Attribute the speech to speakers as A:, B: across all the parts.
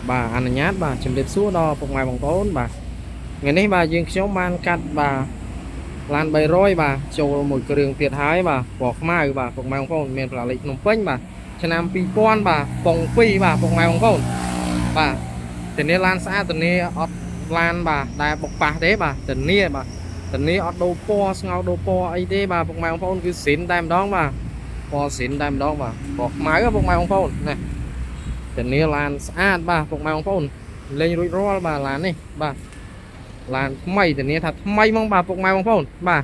A: បាទអនុញ្ញាតបាទជំរាបសួរដល់ពុកម៉ែបងប្អូនបាទថ្ងៃនេះបាទយើងខ្ញុំបានកាត់បាទឡាន300បាទចូលមួយគ្រឿងទៀតហើយបាទពណ៌ខ្មៅបាទពុកម៉ែបងប្អូនមានផ្លាកលេខភ្នំពេញបាទឆ្នាំ2000បាទប៉ុង2បាទពុកម៉ែបងប្អូនបាទធានាឡានស្អាតធានាអត់ឡានបាទដែលបុកប៉ះទេបាទធានាបាទធានាអត់ដូរពណ៌ស្ងោដូរពណ៌អីទេបាទពុកម៉ែបងប្អូនគឺស៊ីនតែម្ដងបាទពណ៌ស៊ីនតែម្ដងបាទពណ៌ខ្មៅពុកម៉ែបងប្អូនណាធានាឡានស្អាតបាទពុកម៉ែបងប្អូនលេងរួចរាល់បាទឡាននេះបាទឡានថ្មីធានាថាថ្មីហ្មងបាទពុកម៉ែបងប្អូនបាទ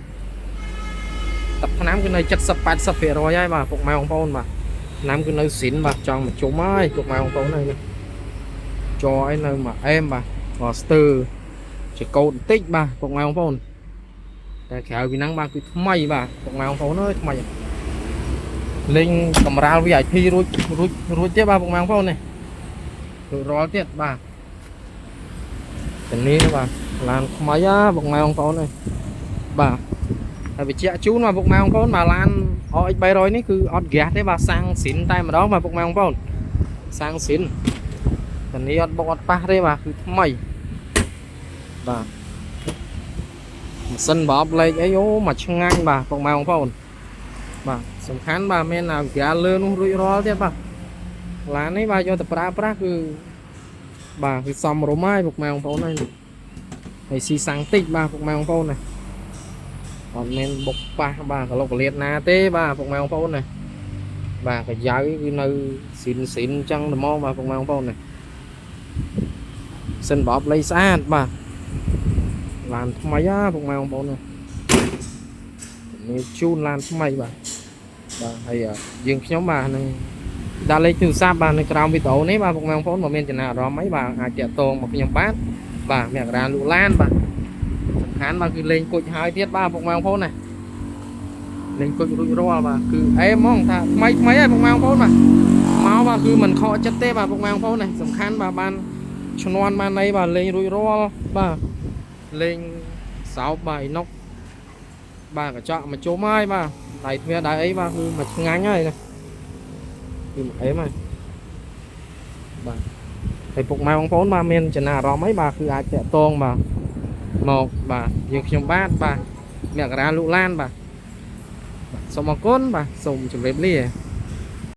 A: ទឹកថ្នាំគឺនៅ70 80%ហើយបាទពុកម៉ែបងប្អូនបាទថ្នាំគឺនៅស៊ីនបាទចង់មកជុំហើយពុកម៉ែបងប្អូនហើយនេះចអីនៅមួយអែមបាទក៏ស្ទើជាកោតបន្តិចបាទពុកម៉ែបងប្អូនតែក្រៅពីហ្នឹងបាទគឺថ្មីបាទពុកម៉ែបងប្អូនអើយថ្មីលេងកម្រាល VIP រួចរួចរួចទៀតបាទពុកម៉ែបងប្អូននេះរួចរាល់ទៀតបាទធានាបាទឡានថ្មីអាពុកម៉ែបងប្អូនអើយបាទហើយបញ្ជាក់ជូនបាទពុកម៉ែបងប្អូនបាទឡាន RX 300នេះគឺអត់ហ្គាសទេបាទសាំងស៊ីនតែម្ដងបាទពុកម៉ែបងប្អូនសាំងស៊ីនធានាអត់បុកអត់ប៉ះទេបាទគឺថ្មីបាទម៉ាស៊ីនបបលេខអីអូមកឆ្ងាញ់បាទពុកម៉ែបងប្អូនបាទសំខាន់បាទមានអាហ្គាលើនោះរួចរាល់ទៀតបាទឡាននេះបាទយកទៅប្រើប្រាស់គឺបាទគឺសមរម្យហើយពុកម៉ែបងប្អូនហើយហើយស៊ីសាំងតិចបាទពុកម៉ែបងប្អូនណាអត់មានបុកប៉ះបាទកលុកកលៀតណាទេបាទពុកម៉ែបងប្អូនណាបាទកាយ៉ៅគឺនៅស៊ីនស៊ីនអញ្ចឹងតែមកបាទពុកម៉ែបងប្អូនណាសិនបបលៃស្អាតបាទឡានថ្មីហ่าពុកម៉ែបងប្អូនណានេះជូនឡានថ្មីបាទបាទហើយយើងខ្ញុំបាទនឹងដាក់លេខទូរស័ព្ទបាទនៅក្រោមវីដេអូនេះបាទពុកម៉ែបងប្អូនបើមានចំណាប់អារម្មណ៍អីបាទអាចតាក់ទងមកខ្ញុំបាទបាទមករាលក់ឡានបាទសំខាន់បាទគឺលេងគុជហើយទៀតបាទពុកម៉ែបងប្អូនណាលេងគុជរួចរាល់បាទគឺអេហ្មងថាថ្មីថ្មីហើយពុកម៉ែបងប្អូនបាទមកបាទគឺមិនខកចិត្តទេបាទពុកម៉ែបងប្អូនណាសំខាន់បាទបានឈ្នន់បានអីបាទលេងរួចរាល់បាទលេងសោបបាទអ៊ីណុកបាទកញ្ចក់មកជុំហើយបាទដៃទ្វារដៃអីបាទគឺមកឆ្ងាញ់ហើយណាគឺមកអេមហើយបាទហើយពុកម៉ែបងប្អូនបាទមានចំណាប់អារម្មណ៍អីបាទគឺអាចតាក់ទងបាទមកបាទយើងខ្ញុំបាទបាទមករាលក់ឡានបាទបាទសូមអរគុណបាទសូមជម្រាបលា។